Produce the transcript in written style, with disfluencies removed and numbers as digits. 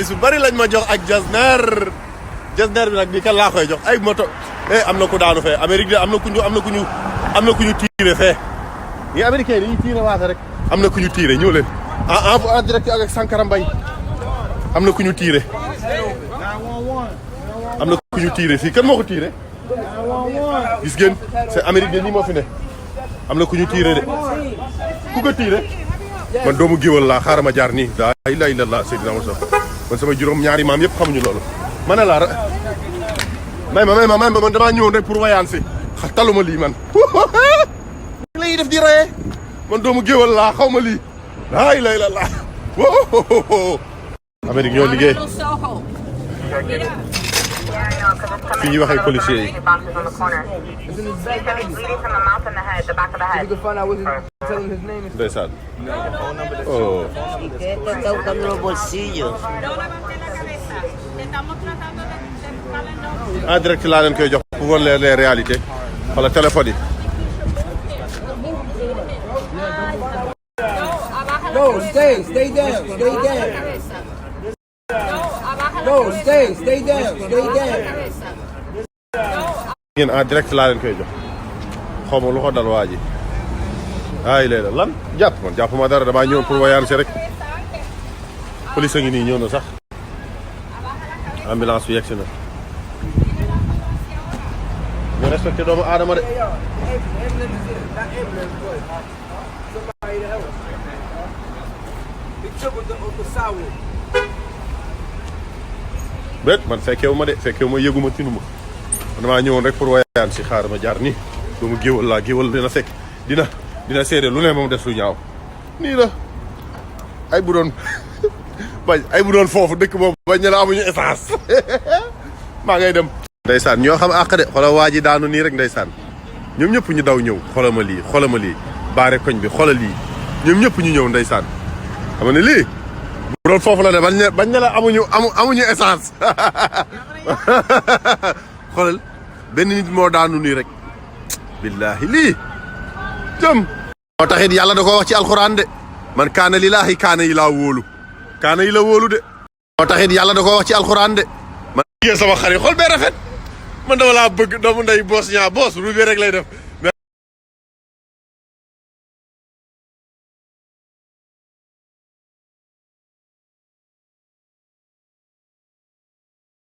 su bari lañ ma jox ak Jasner bi nag bi kan laa koy jox ay moto am na ku daanu fee Amérique de am na ku ñu tiire fee ñi américain yi tiire waate rek am na ku ñu tiire ñëw leen en direct avec Sankara Mbaye am na ku ñu tiire fii kan moo ko tiire gis ngeen c'est Amérique de nii moo fi ne am na ku ñu tiire de ku ko tiire man doomu géwal laa xaaral ma jaar nii daa ilaha illallah Seydina Muhammad man sama juróom ñaari maam yëpp xamuñu loolu ma ne laa may ma man damaa ñëwoon rek pour wayaan si taluma lii man lay def di reye man doomu géwal laa xaw ma lii laa ilaha illallah Amérique ñoo liggéey fii ñuy waxee policiers yi ndeysaan oh Está buscando los bolsillos. en direct laa leen koy jox pour voir les réalités wala téléphone yi No, stay down. No, stay down. ngeen en direct laa leen koy jox xaw ma lu ko dal waa ji ay léeg-léeg lan jàpp ma dara damaa ñëw pour wayaan si rek police a ngi nii ñëw na sax ambulance bi yegsi na ñu respecté doomu aadama de bet man fekkewu ma yëguma tinuma man damaa ñëwoon rek pour wayaan si xaar ma jaar nii doomu géwal laa géwal dina fekk dina seede lu ne moom des lu ñaaw nii la ay bu doon foofu dëkk boobu bañ ne la amuñu essence maa ngay dem ndeysaan ñoo xam àq de xoolal waa ji daanu nii rek ndeysaan ñoom ñëpp ñu daw ñëw xoolal ma lii baare koñ bi xoolal lii ñoom ñëpp ñu ñëw ndeysaan xam ne lii bu doon foofu la de bañ ne la amuñu essence xoolal benn nit moo daanu nii rek billaahi lii jëm moo taxit yàlla da ko wax ci alxuraan de man kaana lillaahi kaana yi laa wóolu de moo taxit yàlla da ko wax ci alxuraan de man sama xarit xool bee rafet man dama laa bëgg doomu ndey boos ñaa boos ruubee rek lay def